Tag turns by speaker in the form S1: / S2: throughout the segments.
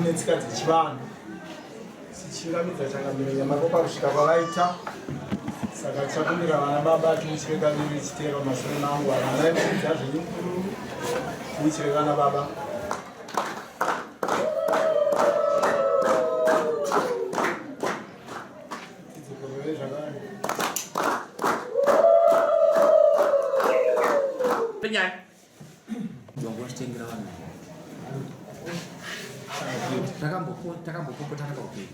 S1: netsika dzechivanhu tichingamidza changamire nyamako pakusvika kwavaita saka tichakumbira vana baba tiuchire kaviri chitero mashure mangu vana vemudza zvenyu tiuchire vana baba tidzokorore zvakare
S2: Penyai. Wanga wachitengera vanhu. Takambopopotana paupenyu.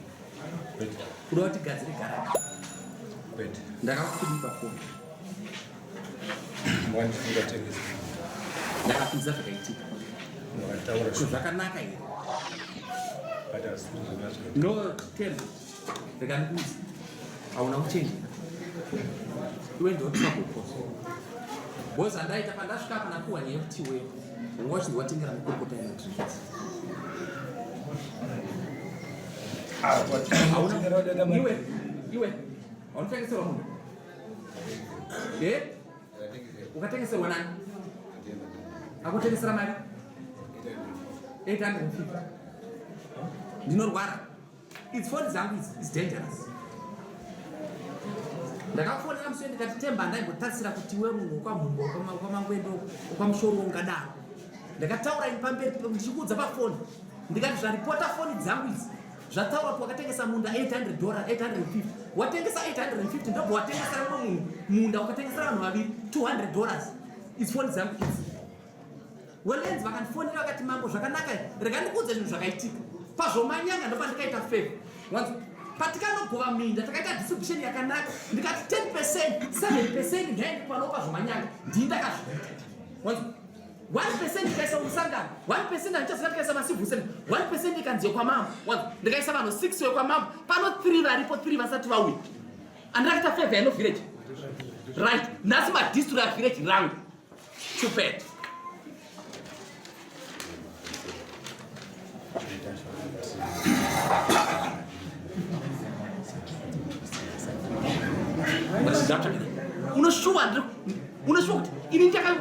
S2: Kuda kuti tigadzire garaji.
S3: Kwete.
S2: Ndakakudii pafoni.
S3: Wandisingatengesa.
S2: Ndakapinza zvakaitika.
S3: Wakataura.
S2: Ko zvakanaka here?
S3: But asiri zvakazvika.
S2: No, tell. Rega ndikuudze. Hauna kuchenjera. Iwe ndiwe trouble cause. Boss andaita pandasvika apa ndapuwa nyaya yekuti iwe wanga uchinzi watengera mukurukota yemadrinks. Hauna iwe iwe haunotengeserwa munhu. Eh? Ukatengeserwa nani? Akutengesera mari? 850. Ndinorwara. Idzi foni dzangu idzi is dangerous. Ndakafonera musi ndikati Temba ndaimbotarisira kuti iwe munhu wekwaMhumba wekwaMangwendo wekwaMushoro ungadaro. Ndakataura ini pamberi ndichikuudza pafoni ndikati zvaripota foni dzangu idzi zvataura kuti wakatengesa munda 800 dollar 850 watengesa 850 ndobva watengesera mumwe munhu munda wakatengesera vanhu vaviri 200 dollars idzi foni dzangu idzi Welenzi vakandifonera vakati mambo zvakanaka rega ndikuudze zvinhu zvakaitika pazvomanyanga ndopandikaita favor wanzi patikanogova minda takaita distribution yakanaka ndikati 10 percent 7 percent ngaende panopa zvomanyanga ndii ndakazviita wanzi 1 percent ndikaisa musangano 1 percent handichaziva ndikaisa masivhu seven 1 percent ikanzi yekwamambo wanzi ndikaisa vanhu 6 wekwamambo pano 3 varipo 3 vasati vauya andakaita favor yano village right nhasi madistrict avillage rangu Stupid. Unoshuwa unoshuwa kuti ini ndaka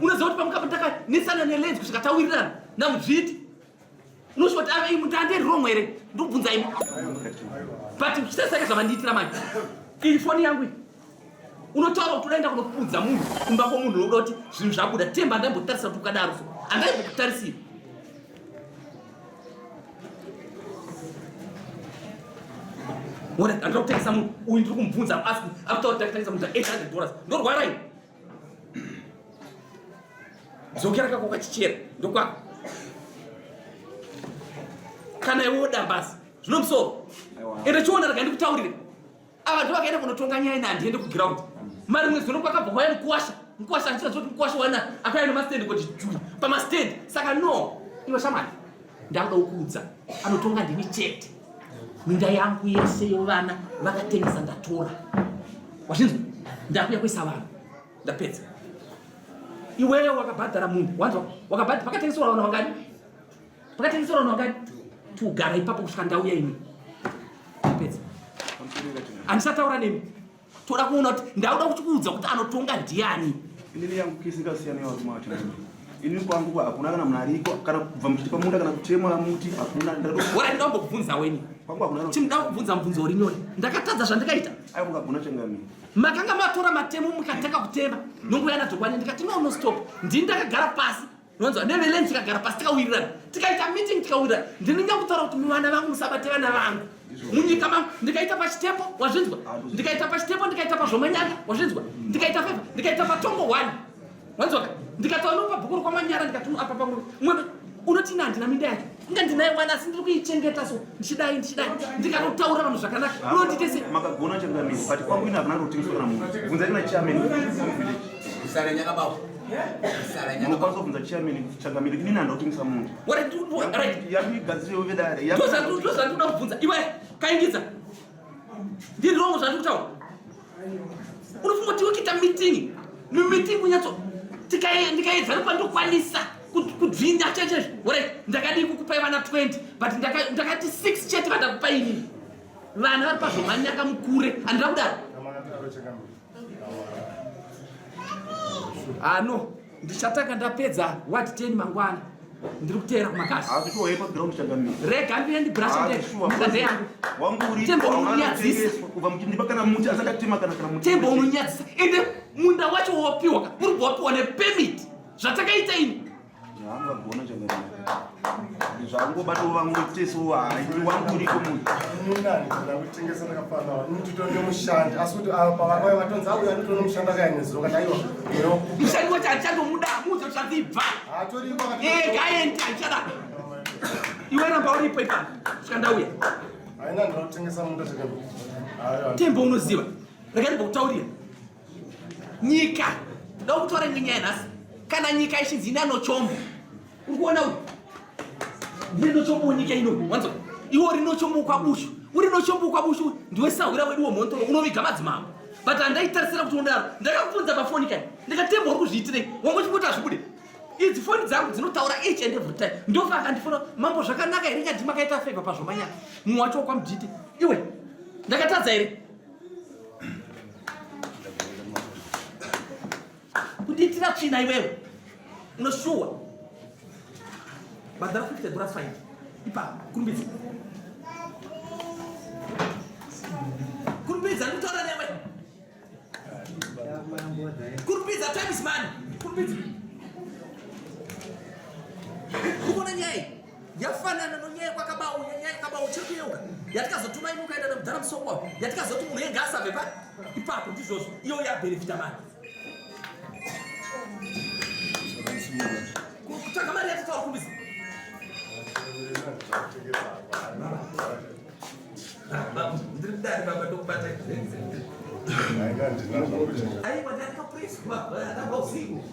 S2: unoziva kuti pamukapa ndakanesana nelenzi kusvika tawirirana namudzviti unoshuwa kuti ave imwe ndandiri wrong here ndikubvunza imi but chitasaka zvavandiitira manje iyi foni yangu iyi unotaura kuti udaenda kunopunza munhu kumba kwomunhu unoda kuti zvinhu zvabuda temba andaimbotarisa kuti ukadaro so andaimbokutarisira andida kutengesa munhu uyu ndiri kumubvunza akutaura kuti ndakatengesa munhu 800 dollars ndorwara ini dzokera kako ukachichera ndokwako kana iwe woda basi zvino musoro ende chiona rega ndikutaurire ava ndo vakaenda kunotonga nyaya ina handiende kuground marimwe zuro kwakabva kwaya mukuwasha mukuwasha handichaziva kuti mukuwasha wana akauya nemastand kuti jui pamastand saka no iwe shamwari ndakuda kukuudza anotonga ndini chete minda yangu yese yovana vakatengesa ndatora wazvinzwa ndakuya kuisa vanhu ndapedza iwewe wakabhadhara munhu wanzwa wakabhadhara pakatengeserwa vanhu vangani pakatengeserwa vanhu vangani tugara ipapo kusvika ndauya ini ndapedza handisataura nemi toda kuona kuti ndauda kuchikuudza kuti anotonga ndiani
S4: inini yangu kesi ikasiyana yevarume vacho ini kwangu hakuna kana munhu ariko kana kubva muchiti pamunda kana kutemwa muti hakuna
S2: wara ndinoda kumbokubvunza weni
S4: kwangu hakuna
S2: chinoda kubvunza mubvunzo uri nyore ndakatadza zvandikaita
S4: aiwa mukagona changamire
S2: makanga matora matemo mukatanga kutema nonguva yanadzokwani ndikati no no stop ndini ndakagara pasi nonzwa neveleni tikagara pasi tikawirirana tikaita meeting tikawirirana ndini nyakutaura kuti muvana vangu musabate vana vangu munyika mangu ndikaita pachitepo wazvinzwa ndikaita pachitepo ndikaita pazvomanyanga wazvinzwa ndikaita feva ndikaita patongo one wanzwaka ndikataura nopa bhuku rokwamanyara ndikati apa pamwe mwe unoti ini handina minda yacho inga ndinayo mwana asi ndiri kuichengeta so ndichidai ndichidai ndikanotaura vanhu zvakanaka unondite se
S4: makagona changamire but kwangu ini hakuna kutengeswa kana munhu bvunzai kuna chairman munokwanisa kubvunza chairman changamire inini handina kutengesa munhu yamigadziriwo vedare
S2: ndozvandinoda kubvunza iwe kaingidza ndiri rongo zvandiri kutaura unofunga kuti wekuita meeting mumeeting kunyatso ndikaedza nepandokwanisa kudzvinda chechezvo orit ndakadii kukupai vana 20 but ndakati 6 chete vandakupai inini vana vari pazvomanyaka mukure handina kudaro ano ah, ndichatanga ndapedza wat 10 mangwana. Ndiri kuteera kumakasi.
S4: Asi shuwa yepa ground changamire.
S2: Rega ndiye ndibrashe
S4: Asi shuwa.
S2: ndega ndeyangu.
S4: Wangu uri
S2: Tembo unonyadzisa.
S4: Kubva muchindipa kana muti asati atema kana kana muti.
S2: Tembo unonyadzisa. Ende munda wacho wapiwa ka uri wapiwa nepermit. Zvatakaita ini.
S4: Zvangagona changamire. Zvangobatawo vamwe teso hayi wangu uriko munhu.
S5: Munda ndinoda kutengesa ndakafanana nditondo mushandi asi kuti apa vakauya vatonzi auya nditono mushandi akanyanyezero kati aiwa
S2: Mushandi wacho handichatomudi muudze kuti zvandibva.
S5: hatoriko
S2: Ega aende handichada. Iwe ramba uripo ipapo kusvika ndauya.
S5: haina ndinoda kutengesa munda changamire.
S2: Tembo unoziva. Rega ndimbokutaurira. Nyika ndoda kutaura imwe nyaya nhasi. Kana nyika ichinzi ina nochombo. Uri kuona uyu? Ndiye nochombo wenyika ino. Wanzwa? Iwe uri nochombo kwabushu. Uri nochombo kwabushu ndiwe sahwira wedu wemhondoro unoviga madzimambo. But handaitarisira kuti unodaro. Ndakakubvunza pafoni kai. Ndikatemba uri kuzviitirei. Wanga uchingoti hazvibude. Idzi foni dzangu dzinotaura each and every time. Ndofa akandifona mambo zvakanaka here nyadhi makaita favor pazvomanyaka. Mumwe wacho wakwamudhiti. Iwe ndakatadza here? Kundiitira tsvina iwewe. Unoshuwa. Bhadhara 50 dollars fine. Ipa kurumbidza. Kurumbidza ndikutaura newe. Kurumbidza time is money. Kurumbidza. Ukuona nyaya iyi? Yafanana nonyaya kwakabau nyaya yakabau chiri kuyeuka. Yatikazotuma imi ukaenda namudhara musoko yatikazoti munhu ega asabve pa ipapo ndizvozvo iyo yabenefita mari. Kutsvaga mari yatitaura kurumbidza. Ndiri kudari baba ndokubata.
S5: Haina ndina zvakutengesa.
S2: Aiwa ndakapreswa ndakabva usiku.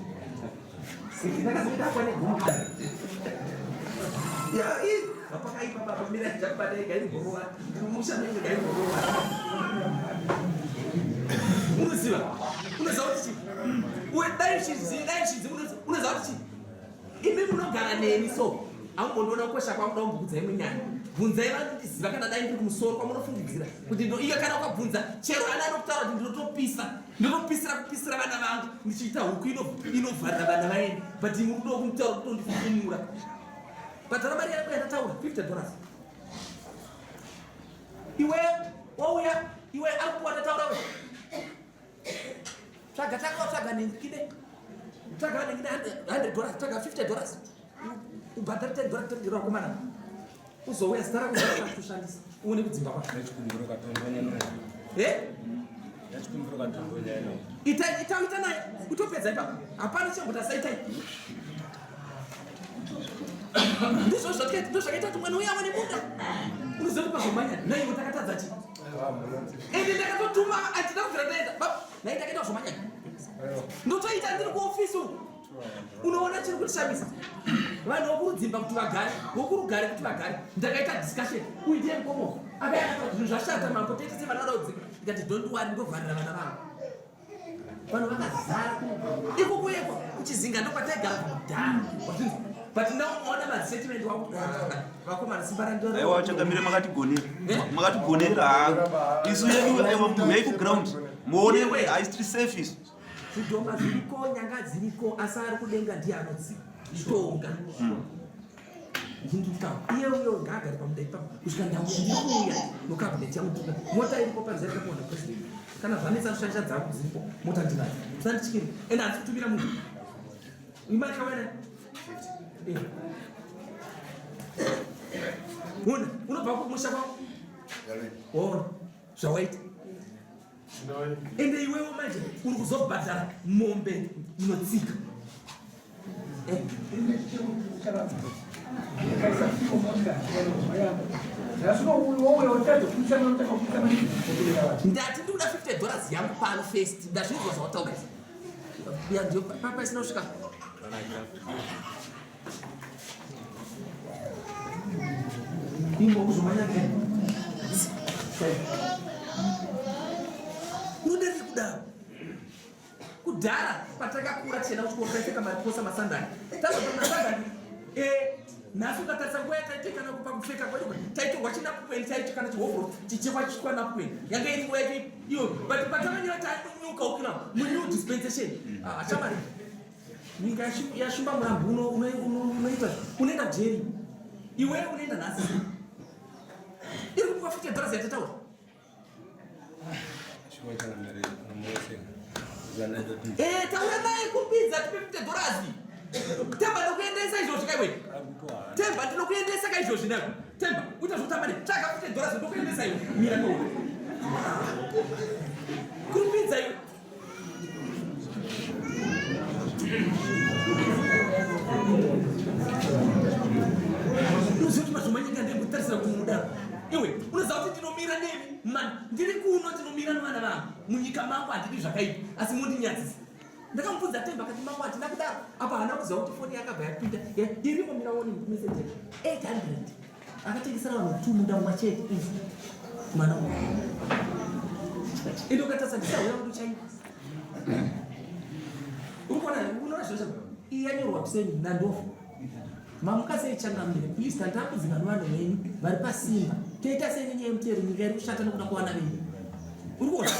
S2: Ndakazodakwa negumba. Ya, i pakaipa baba mira ndichakubata ega imborova. Ndiri musha menyu ega imborova. Unoziva? Unoziva kuti chii? Uye dai uchiziva, dai uchiziva unoziva kuti chii? Imi munogara neni so amumbondiona kukosha kwangu da kumbokudza imwe nyaya. Bvunzai vanondiziva kana dai ndiri kumusoro kwamunofungidzira kuti ndo iye kana ukabvunza chero ana anokutaura kuti ndinotopisa ndinopisira kupisira vana vangu ndichiita huku inovharira vana vaende but imwe kuda kumutaura kutondifumura. Bhadhara mari yako yandataura 50 dollars. Iwe wauya iwe akuwa ndataura we. Tsvaga tanga tsvaga nengide. Tsvaga nengide 100 dollars, tsvaga 50 dollars. Ubhadhare 10 dollars 10 dollars komana. Uzouya zita rako kushandisa uone kudzimba kwako. Eh? Ita ita ita naye utopedza ipapo. Hapana chekuti asaitai. Ndizvo zvakaita ndizvo zvakaita kuti mwana uya awane munda. Unoziva kuti pazomanya naiwe takatadza chii? Ende ndakatotuma handina kubvira ndaenda. Baba, nai ndakaita zvomanya. Ndotoita ndiri kuofisi uku. Unoona chiri kutishamisa. Vanhu vokurudzimba kuti vagare, vokurugare kuti vagare. Ndakaita discussion. Uyu ndiye mukomo. Akauya akataura zvinhu zvashata mambo toita sevana vada kudzika. Ndikati don't worry ndovharira vana vangu. Vanhu vakazara iko kuyekwa kuchizinga ndokwataigara kudhara. Wazvinzwa? But now unoona masettlement wakuti vakomana simba randora.
S4: Aiwa changamire makatigonera.
S2: Eh?
S4: Makatigonera ha. Isu yedu aiwa mhei ku ground. Muone haisi safe isu.
S2: Zvidhoma zviriko, nyanga dziriko, asi ari kudenga ndiye anodzitonga. Ndinduka iye uyo ngaagare pamuda ipapo kusvika ndauya ndiri kuuya nocabinet yangu ndikuda mota iripo panze yakapiwa napresident kana zvanetsa kushandisa dzangu dziripo mota ndinayo usandityire ende handisi kutumira munhu imari yakawanda Eh. Una unobva kumusha kwako waona zvawaita ende iwewo manje uri kuzobhadhara mombe inotsika. Eh. Ndati ndikuda 50 dollars yangu pano first ndazvinzwa zvawataura izvi. Ya ndio papa isina kusvika. Imbo kuzomanya ke. Unodarira kudaro. Kudhara patakakura tichienda kuchikoro taipfeka makosa masandani. Tazobva masandani eh nhasi ukatarisa nguva yataite kana pakupfeka kwedu taitorwa chinapukweni chaicho kana chihovhoro chichekwa chichikwa napukweni yanga iri nguva yacho iyo but patakanyora tanyuka ukina munew dispensation ah, achamari. Nyika yashumba murambi uno unoita unoenda jeri. Iwe unoenda nhasi. Iri kupiwa 50 dollars yatataura. Eh, taura naye kupidza tipe 50 dollars. Temba ndinokuendesa izvozvi kaiwe. Temba ndinokuendesa ka izvozvi nako. Temba, uita zvotamba ne tsvaka 50 dollars ndokuendesa iwe. Mira ko. Kurupidza iwe. Unoziva kuti mazomanyika ndembotarisira kuti munodaro. Iwe, unoziva kuti ndinomira nemi man, ndiri kuno ndinomira nevana vangu munyika mangu handidi zvakaipa asi mondinyadzisa. Ndakamubvunza Temba akati mambo handina kudaro apa haana kuziva kuti foni yakabva yapinda irimo mira one message 800 akatengesera vanhu tu munda mumwe chete izvi mwana uyu ende ukatarisa ndisahwira wedu chaivo uri kuona unoona zviro zvako iyi yanyorwa kuseni nandofu mamuka sei changamire please tandambudzi vanhu vanhu venyu vari pasimba toita sei nenyaya yemutero nyika iri kushata nokuda kuwana venyu uri kuona